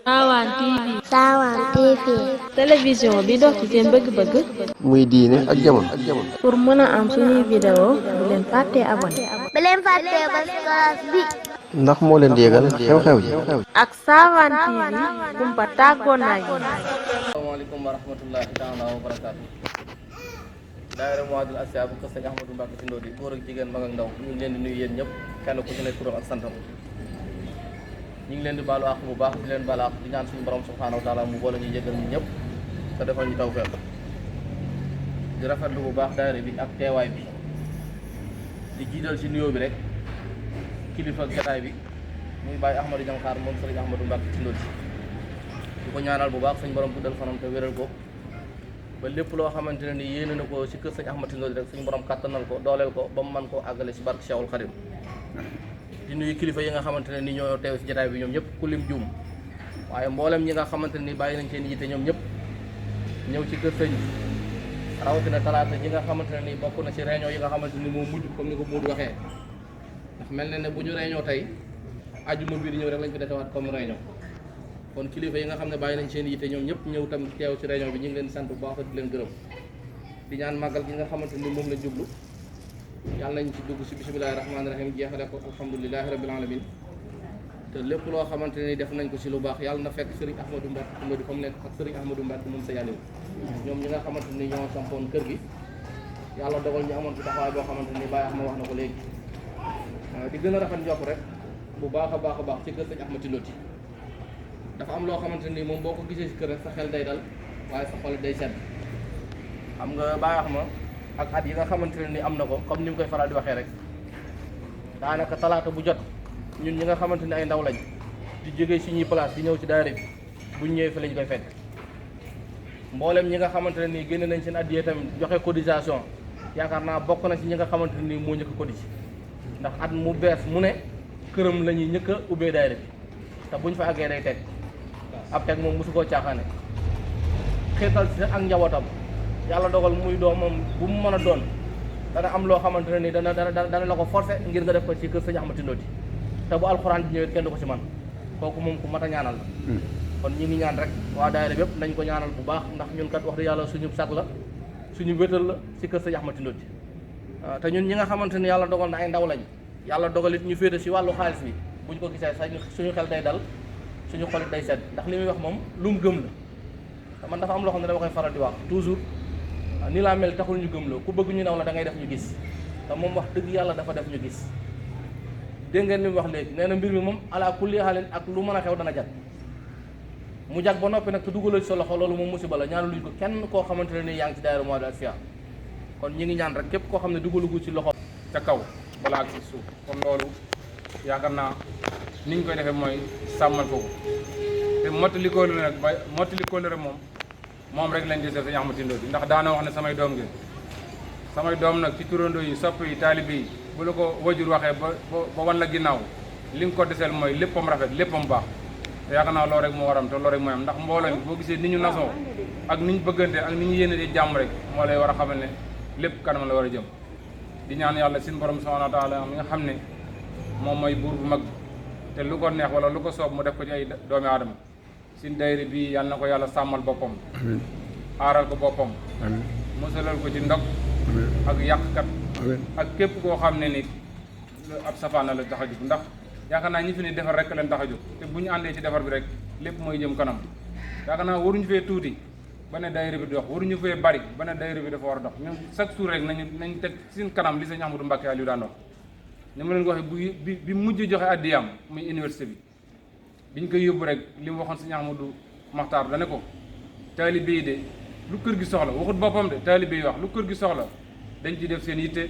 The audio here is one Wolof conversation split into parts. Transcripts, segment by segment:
Sawan TV. Sawan TV. télévision bi dox ci seen bëgg-bëgg. muy diine ak jamono. pour mën a am suñuy vidéo bu leen fàttee abonné. bu leen fàttee ba classe bi. ndax moo leen di yégal xew-xew yi. ak Sawan TV kumpa tàggoon naa yi. asalaamaaleykum wa rahmatullahi taala wa barakaatu. daayira Mouhadul Asfiya bu kër Sëñ Ahmadou Mbacké Tindo di góor ak jigéen mag ak ndaw ñu ngi leen di nuyu yéen ñëpp kenn ku ci nekk turam ak santam. ñu ngi leen di baalu àq bu baax di leen baal àq di ñaan suñu borom subhanahu wa taala mu boole ñu jégal ñu ñëpp te defal ñu tawfeex di rafetlu bu baax daayira bi ak teewaay bi di jiital ci nuyoo bi rek kilifa ak jataay bi muy bàyyi Ahmadou Diankhaar moom Sëriñ Ahmadou Mbacké Tindo di ko ñaanal bu baax suñu borom guddal fanam te wéral ko ba lépp loo xamante ne ni yéene na ko ci kër Sëñ Ahmadou Tindo rek suñu borom kàttanal ko dooleel ko ba mu mën koo àggale ci barke Cheikhul Khadim di nuyu kilifa yi nga xamante ne ni ñoo teew ci jotaay bi ñoom ñëpp ku lim juum waaye mboolem ñi nga xamante ne ni bàyyi nañ seen yitte ñoom ñëpp ñëw ci kër sëñ rawatina talaata ñi nga xamante ne ni bokk na ci réunion yi nga xamante ni moo mujj comme ni ko Modou waxee ndax mel na ne bu ñu réunion tey ajjuma bii di ñëw rek lañ fi desewaat comme réunion kon kilifa yi nga xam ne bàyyi nañ seen yitte ñoom ñëpp ñëw tam teew ci réunion bi ñu ngi leen sant bu baax di leen gërëm di ñaan màggal gi nga xamante ni moom la jublu yàlla nañ ci dugg si bisimilahi rahmaani rahim jeexale ko alhamdulilahi rabil alamin te lépp loo xamante ni def nañ ko si lu baax yàlla na fekk Serigne Ahmadou Mbacké Tindo di fa mu nekk ak Serigne Ahmadou Mbacké moom sa yàlliw ñoom ñi nga xamante ni ñoo sampoon kër gi yàlla dogal ñu amoon ci taxawaay boo xamante ni Baye Ahmad wax na ko léegi di gën a rafet njort rek bu baax a baax ci kër Serigne Ahmadou Tindo ci dafa am loo xamante ni moom boo ko gisee si kër rek sa xel day dal waaye sa xol day sedd xam nga Baye Ahmad ak at yi nga xamante ne ni am na ko comme ni mu koy faral di waxee rek daanaka talaata bu jot ñun ñi nga xamante ni ay ndaw lañ di jógee suñuy place di ñëw ci daayira bi buñ ñëwee fi lañ koy fekk mboolem ñi nga xamante ne nii génne nañ seen addiyee tamit joxe cotisation yaakaar naa bokk na ci ñi nga xamante ne nii moo njëkk a cotisé ndax at mu bees mu ne këram la ñuy njëkk a ubbee daayira bi te buñ fa àggee day teg ab teg moom mosu koo caaxaane xeetal si ak njabootam yàlla dogal muy doomam bu mu mën a doon dana am loo xamante ne ni dana la ko forcé ngir nga def ko ci kër Sëñ Ahmadou Tindo te bu alxuraan bi ñëwee kenn du ko ci man kooku moom ku mat a ñaanal la kon ñi ngi ñaan rek waa daayira bépp nañ ko ñaanal bu baax ndax ñun kat wax dëgg yàlla suñu sag la suñu wétal la ci kër Sëñ Ahmadou Tindo te ñun ñi nga xamante ni yàlla dogal na ay ndaw lañ yàlla dogal it ñu féete ci wàllu xaalis bi buñ ko gisee sax suñu xel day dal suñu xolit day sedd ndax li muy wax moom lu mu gëm la te man dafa am loo xam ne dama koy faral di wax toujours ni laa mel taxul ñu gëm loo ku bëgg ñu naw la da ngay def ñu gis te moom wax dëgg yàlla dafa def ñu gis dégg ngeen li mu wax léegi nee na mbir mi moom ala kulli xaalin ak lu mën a xew dana jag mu jag ba noppi nag te dugaloo ci sa loxo loolu moom musiba la ñaanu luñ ko kenn koo xamante ne ni yaa ngi ci daayira Mouhadul Asfiya kon ñi ngi ñaan rek képp koo xam ne dugalugu ci loxo ca kaw balaa ak ci suuf kon loolu yaakaar naa ni ñu koy defee mooy sàmmal ko te mottali kóolóore nag ba mottali kóolóore moom rek lañ dese Sëñ Ahmadou Tindo bi ndax daana wax ne samay doom ngeen samay doom nag ci turandoo yi sopp yi taalibe yi bu la ko wajur waxee ba wan la ginnaaw li nga ko deseel mooy léppam rafet léppam baax te yaakaar naa loolu rek moo waram te loolu rek mooy am ndax mbooloo mi boo gisee ni ñu nasoo ak ni ñu bëggante ak ni ñu yéene di jàmm rek moo lay war a xamal ne lépp kanam la war a jëm di ñaan yàlla suñu borom subhanahu wa taala mi nga xam ne moom mooy buur bu mag te lu ko neex wala lu ko soob mu def ko ci ay doomi aadama suñ dayri bi yàlla na ko yàlla sàmmal boppam aaral ko boppam musalal ko ci ndog ak yàqkat ak képp koo xam ne ni ab safaana la tax a jóg ndax yaakaar naa ñi fi ne defar rek leen tax a jóg te bu ñu àndee ci defar bi rek lépp mooy jëm kanam yaakaar naa waruñu fee tuuti ba ne dayri bi dox waruñu fee bari ba ne dayri bi dafa war a dox ñun chaque jour rek nañ teg seen kanam li Sëñ Ahmadou Mbacké Aliou daan dox ni ma leen ko waxee bi mujj joxe addiyam muy université bi biñ koy yóbbu rek li mu waxoon Sëñ Ahmadou Maxtaar dane ko taalibe yi de lu kër gi soxla waxut boppam de taalibe yi wax lu kër gi soxla dañ ci def seen yitte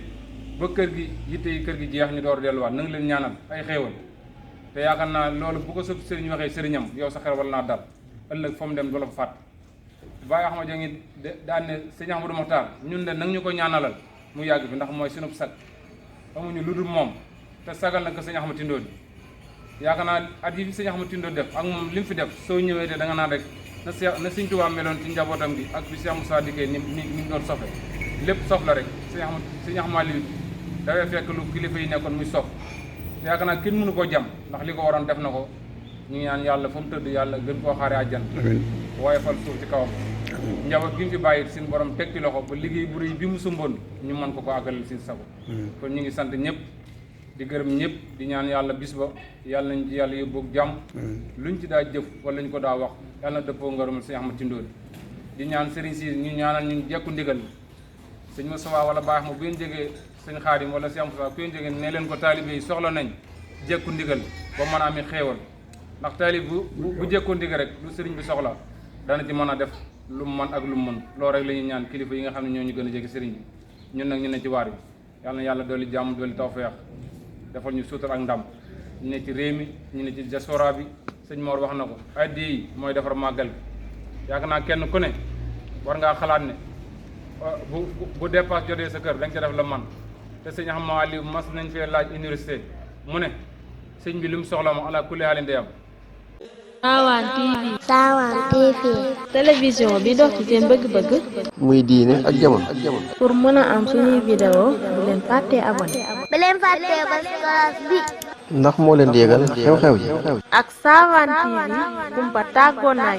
ba kër gi yitte yi kër gi jeex ñu door delluwaat na nga leen ñaanal ay xéewal te yaakaar naa loolu bu ko sëb sëriñ waxee sëriñam yow sa xel wala naa dal ëllëg fa mu dem du la fa fàtt Baye Ahmad ja ngi daan ne Sëñ Ahmadou Maxtaar ñun de nag ñu ko ñaanalal mu yàgg fi ndax mooy sunub sag amuñu lu dul moom te sagal na ko Sëñ Ahmadou Tindo yaakaar naa at yi fi Sëñ Ahmadou Tindo def ak moom li mu fi def soo ñëwee te da nga naan rek na Sëñ Tuubaa meloon ci njabootam gi ak bi Cheikh Moussa dikkee ni mu doon sofe lépp sof la rek Sëñ Ahmadou dafay fekk lu kilifa yi nekkoon muy sof yaakaar naa kenn mënu koo jam ndax li ko waroon def na ko ñu ngi ñaan yàlla fu mu tëdd yàlla gën koo xaare àjjan waaye fal suuf ci kawam njaboot gi mu fi bàyyi suñu borom teg ci loxo ba liggéey bu rëy bi mu sumboon ñu mën ko àggalal si sago kon ñu ngi sant ñëpp di gërëm ñëpp di ñaan yàlla bis ba yàlla nañ ci yàlla yóbbu ak jàmm luñ ci daa jëf wala ñu ko daa wax yàlla na dëppoo ngërëmal sëñ Ahmad Tindóoli di ñaan sëriñ si ñu ñaanal ñu jekku ndigal sëñ Moustapha wala baax ma bu ngeen jógee sëñ Xaadim wala sëñ Moustapha bu ngeen jógee ne leen ko taalibe yi soxla nañ jekku ndigal ba mën a ami xéewal ndax taalib bu jekku ndigal rek lu sëriñ bi soxla dana ci mën a def lu mu mën ak lu mu mën loolu rek la ñuy ñaan kilifa yi nga xam ne ñoo ñu gën a jege sëriñ bi ñun nag ñu ne ci waar bi yàlla na yàlla dolli jàmm dolli tawfeex defal ñu suutar ak ndam ñu ne ci réew mi ñu ne ci diaspora bi sëñ Mor wax na ko addi yi mooy defar màggal gi yaakaar naa kenn ku ne war ngaa xalaat ne bu dépasse jotee sa kër da nga ca def la man te sëñ Ahmad Aliou mas nañ fee laaj université mu ne sëñ bi li mu soxla moom ala kulli haalin day am. Sawan TV. Sawan TV. télévision bi dox ci seen bëgg-bëgg. muy diine ak jamono. pour mën a am suñuy vidéo bu leen fàttee abonné. bu leen fàttee bës cloche bi. ndax moo leen di yëgal xew-xew yi. ak Sawan TV kumpa tàggoo naa